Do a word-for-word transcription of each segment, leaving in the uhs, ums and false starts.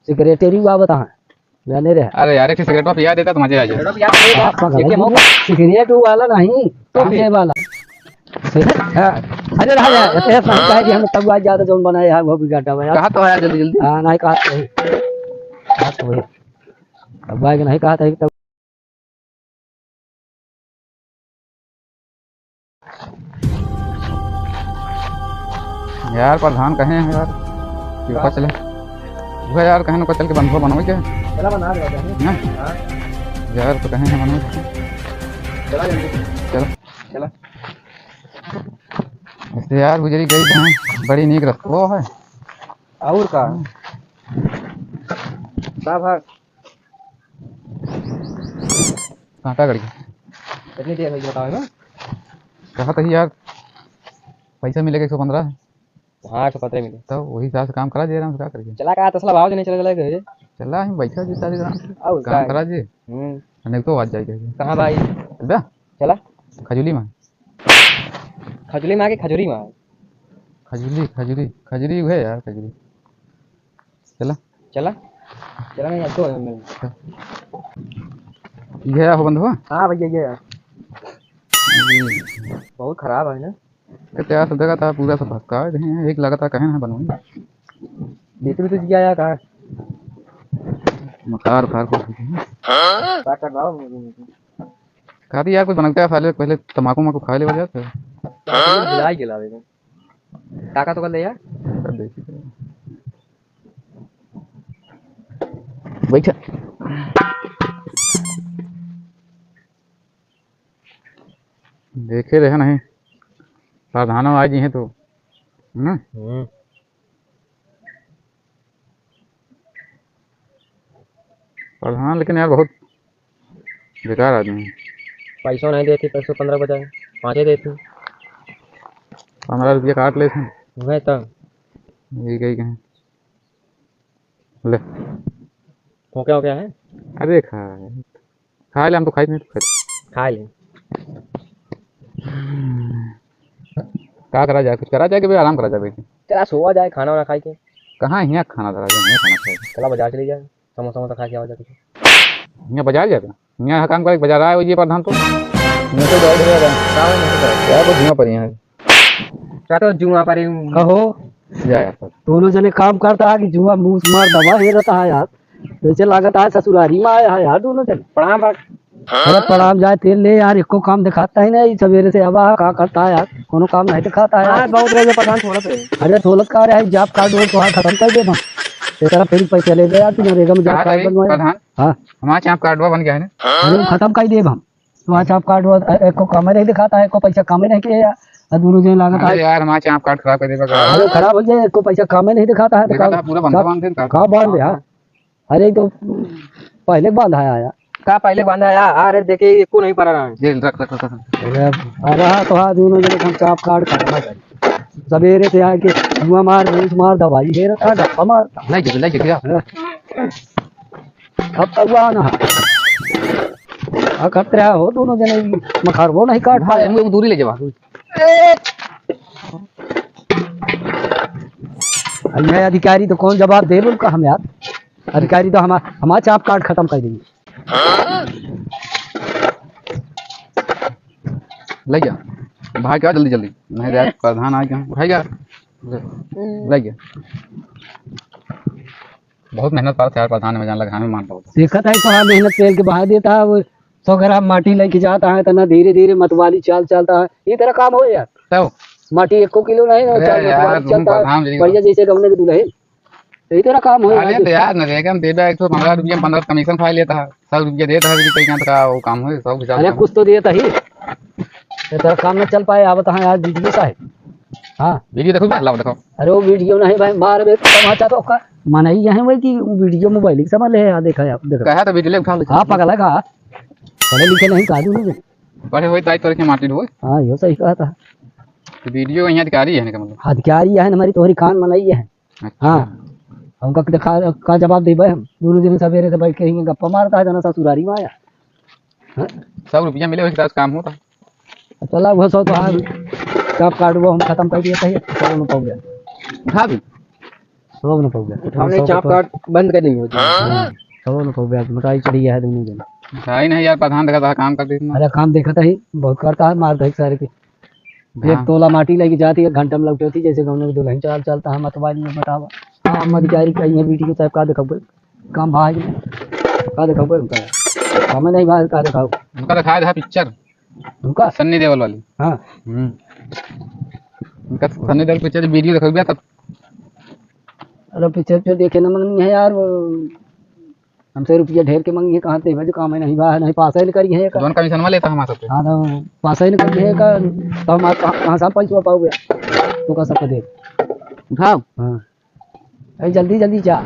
सिगरेटेरी हुआ बता, जाने रहे। अरे यार, एक सिगरेट पिया देता तो मजे आ जाए। सिगरेट पिया देता। आप पकड़ एक लो, मौका। सिगरेट वाला नहीं, तो हाँ। ये वाला। हाँ। अरे रहा यार, ऐसा नहीं कहा कि हम तब आज ज्यादा जौन बनाए हैं, वो भी घाटा हुआ यार। कहा तो है यार, जल्दी, जल्दी। हाँ, नहीं कहा तो वही। कहा तो वही। अब भाई नहीं कहा था कि तब यार, प्रधान कहे हैं यार कि ऊपर चले। वो यार, कहे ना, ऊपर चल के बंधुआ बनवे के। चला, बना रहे हैं। हैं? हाँ। यार, तो कहे हैं बनवे। चला जल्दी। चलो। चला। ऐसे यार, गुजरी गई कहाँ? बड़ी नीक रस्तवा है। और का? हम्म। का भाग? कांटा गड़ गया। कितनी देर हुई बताओ ना? कहा था यार, पैसा मिलेगा एक सौ पन्द्रह। हाँ, एक सौ पन्द्रह मिले। तो वही हिसाब से काम करा दे रहा हूँ, क्या करिए? चला का तसला भाव देने चला, चला गए। चला, हम बैठा जी सारे ग्राम से। आओ, काम का? करा जी। हम्म। नहीं तो आज जाएगा। कहाँ भाई? चल बे। चला। खजूली में। खजूली में आके खजूरी में। खजूली, खजूरी, खजूरी है यार, खजूरी। चला। चला। चला, नहीं, अब तो है, मैं ये हो बंधुआ? हाँ भैया, ये है। जी। बहुत खराब है ना? ये तो यार, सब जगह था, पूरा सब भटका है, कहीं एक लगातार कहे ना बनवाई। बेच भी तो दिया यार, कहाँ? मखार, उखार को। हाँ? काट, काट लाओ। कहा थी यार, कुछ बनता है, साले पहले तमाकू, माकू खा ले वजह से। भुला ही गेला बेटा। काका तो कर ले यार। बैठा। देखे रहे नहीं, प्रधानो आ जी हैं तो, है ना? हम्म। प्रधान लेकिन यार बहुत बेकार आदमी है। पैसो नहीं देती, पैसो पन्द्रह बजाए, पाँचे देती। पन्द्रह रुपया काट लेते हैं। वही तो। यही कही कहें। ले। हो क्या, हो क्या है? अरे खा। खा ले, हम तो खाई नहीं, तो खा ले। खा ले। का करा जाए, कुछ करा जाए कि भाई आराम करा जाए बैठ के? चला सोवा जाए, खाना वाना खाई के। कहाँ हियाँ खाना धरा जाए, हियाँ खाना खाए? चला बाजार चली जाए, समोसा वमोसा खा के आवा जाए कुछ। हियाँ बाजार जाए? हियाँ काम करे बाजार आए, वो ये प्रधान तो। नहीं तो बैठ गया था। क्या है, नहीं तो बैठ गया। यार, वो धुआं पर यहाँ। का तो जुआ पर ही हूँ। कहो। जा यार। दोनों जने काम करता है कि जुआ मुंह से मार दबा हे रहता है यार। जैसे लागत है ससुरारी में आया है यार दोनों जने। प्रणाम बा। अरे प्रणाम जाए तेल ले यार, एको काम दिखाता ही नहीं, सवेरे से अब आ, का करता है यार, कोनो काम नहीं दिखाता है यार। हाँ, बहुत रहे प्रधान, थोड़ा तो है। अरे थोलत का रहे, job card वो तो खत्म कर दे हम। तेरा फिर पैसे ले गया यार, तू नरेगा में job कहा card था ये बनवाया। प्रधान? हाँ। हमारा job card बन गया है ना? अरे वो खत्म कर दे हम। तो आज आपका आठ, एको काम नहीं दिखाता है, एको पैसा काम नहीं किया, आ दोनों जने लागत अरे है। यार, हमारा चाप काट खराब कर देगा का? अरे खराब हो जाए, एको पैसा काम नहीं दिखाता है, तो देखा का, था, पूरा बंधा का, बांध देता। का बांध यार? अरे तो पहले बांधा आया। का पहले बांधा आया? अरे देखे, एको नहीं पड़ा रहा है। ये रख, रख, रख, रख। अरे, अरे हाँ, तो हाँ, दोनों जने हम चाप काट खत्म कर। सवेरे से आके जुआ मार, घूस मार, दवाई दे रहा था, गप्पा मार। नहीं, नहीं, नहीं, नहीं। हाँ। अब तक वहाँ ना। आ, करते रहा हो दोनों जने, मखारवो नहीं काट पाए। हाँ, हम लोग दूरी ले जावा। अब ये अधिकारी तो कौन जवाब दे बोल का हम यार? अधिकारी तो हमार, हमार चाप काट खत्म कर देंगे। ले जा। भाई क्या जल्दी जल्दी। नहीं यार, प्रधान आ गया। उठाई क्या? ले गया। बहुत मेहनत पास यार, प्रधान में जान लगा, हमें मान लो। देखत है तो हाँ, मेहनत तेल के बहा देता है, वो सौ ग्राम माटी लेके जाता है, तना धीरे धीरे मतवाली चाल चलता है। ये तरह काम हो यार? तो माटी एको किलो नहीं ना, अरे चाल यार, मतवाली तुम चलता है। प्रधान जी बढ़िया जैसे गमले के दूल्हे। यही तरह काम हो अरे यार। तो यार, नरेगा में देबे एक सौ पन्द्रह रुपया में पन्द्रह कमीशन खा लेता है, सौ रुपया देता है, कहीं का वो काम हो, सौ के साथ अरे काम। कुछ तो देता ही। ये तरह काम न चल पाए, आवत हाँ यार, बिजली का है। हाँ। वीडियो देखो, लाओ देखो। अरे वो वीडियो नहीं भाई, मार बे, तमाचा तो का। मनई यह है भाई कि वीडियो मोबाइल के सामान ले, हाँ, देखा है आप, देखो। कहा तो वीडियो उठा लो। हाँ, पगला का। पढ़े लिखे नहीं, काजू नहीं। पढ़े हुए ताई तोरे के माटी ढोए। हाँ, यो सही कहा था। तो वीडियो यहाँ अधिकारी है ना, का मतलब? अधिकारी है ना, हमारी तोहरी खान मनई है। अच्छा। हाँ। हमका देखा, का जवाब देबे हम? दोनों दिन सवेरे से बैठ के ही गप्पा मारता है, जना ससुरारी में आया। हाँ? सौ रुपया मिले, वही दस काम होता। चला, वो सौ तो हाँ, सब काट वो हम खत्म कर दिए थे, चलो, न पाओगे। उठा भी। सब न पउबे। उठाओ नहीं, चाप काट बंद कर देंगे। हाँ, सब न पउबे, मोटाई चढ़ी है दोनों जन। भाई नहीं यार, प्रधान देखा था काम कर देना। अरे काम देखत ही, बहुत करता है, मार दे सारे के। हाँ। एक तोला माटी लेके जाती है, घंटा में लौटे होती, जैसे गाँव में दुल्हन चाल चलता है, मतवाली में बतावा। हाँ, हम अधिकारी का ये वीडियो साहब का देखबे, काम भाई का देखबे उनका, हमें नहीं भाई का देखाओ। उनका दिखाया था पिक्चर, उनका? सन्नी देओल वाली। हाँ। हम्म। उनका सन्नी देओल पिक्चर वीडियो देखबे तब। अरे पिक्चर तो देखे ना मंगनी है यार, वो हमसे रुपया ढेर के मंगी है, कहाँ देवे जो काम है, नहीं बा, नहीं पास ही नहीं करी है का। जौन कमीशनवा लेता हमारे से। हाँ, तो पास ही नहीं करी है का, तो हम आप कहाँ, कहाँ से हम पैसा पाओगे? तो का सबके दे। उठाओ। हाँ। अरे जल्दी, जल्दी जा।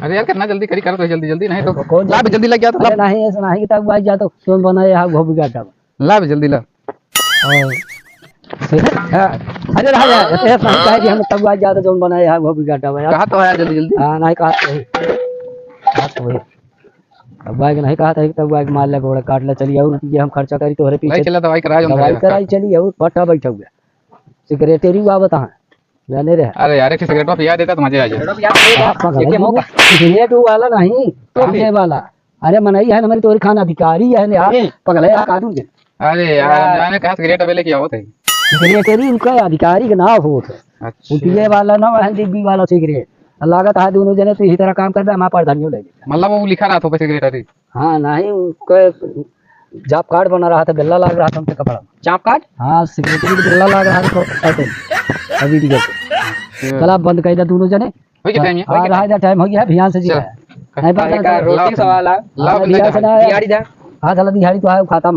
अरे यार, कितना जल्दी करी, करो तो जल्दी, जल्दी, नहीं तो कौन ला बे, जल्दी? जल्दी लग गया तो अरे ला। नहीं, ऐसा नहीं कि तब आज जा तो तुम बनाए यहाँ वो बिगाड़ डालो। ला बे, जल्दी ला। और फिर, हाँ, अरे रहा जा, ऐसा नहीं कहे कि हम तब आज जा तो तुम बनाए यहाँ वो बिगाड़ डालो यार। कहा तो है जल्दी, जल्दी। हाँ, नहीं कहा तो वही। कहा तो वही। तब भाई के नहीं कहा था कि तब भाई के मार ले, गोड़ काट ले, चलिए और रुपये हम खर्चा करी तोहरे पीछे। नहीं चला, दवाई कराए, हम दवाई कराए। कराई, चलिए और पट्टा बैठा हुआ। सिक्रेटरी हुआ बता, जाने रहे। अरे यार, एक सिगरेट पिया देता तो मजे आ जाए। सिगरेट पिया देता। आप पगला एक ही मौका। सिगरेट वाला नहीं, तो पीने वाला। अरे मनई है ना, हमारी तोरी खान अधिकारी है ना यार, ए। पगला है यार, कानून के। अरे यार, यार। मैंने कहा सिगरेट अबे लेके आओ थे। सिगरेटरी उनका अधिकारी के नाम हो थे। अच्छा। वो पिए वाला ना, वह डिब्बी वाला सिगरेट। लागत है दोनों जने तो यही तरह काम करबे, हमारा प्रधानियों ले। मतलब वो लिखा रहा था ऊपर सिगरेटरी। हाँ, नहीं, उनका जॉब कार्ड बना रहा था, बेल्ला लाग रहा था उनके कपड़ा में। जॉब कार्ड? हाँ, सिक्योरिटी के बेल्ला लाग रहा था, तो ऐसे। अभी ठीक है। अच्छा। चला, बंद कर दे दोनों जने। हो गया टाइम ये? हाँ, रहा जा, टाइम हो गया, भियान से जी चल। है। नहीं, बात काहे का नहीं, रोटी लाओ, सवाल है। लाओ, हाँ, भियान से ना आया। दिहाड़ी दा। हाँ, चला, दिहाड़ी तो आया, खाता में।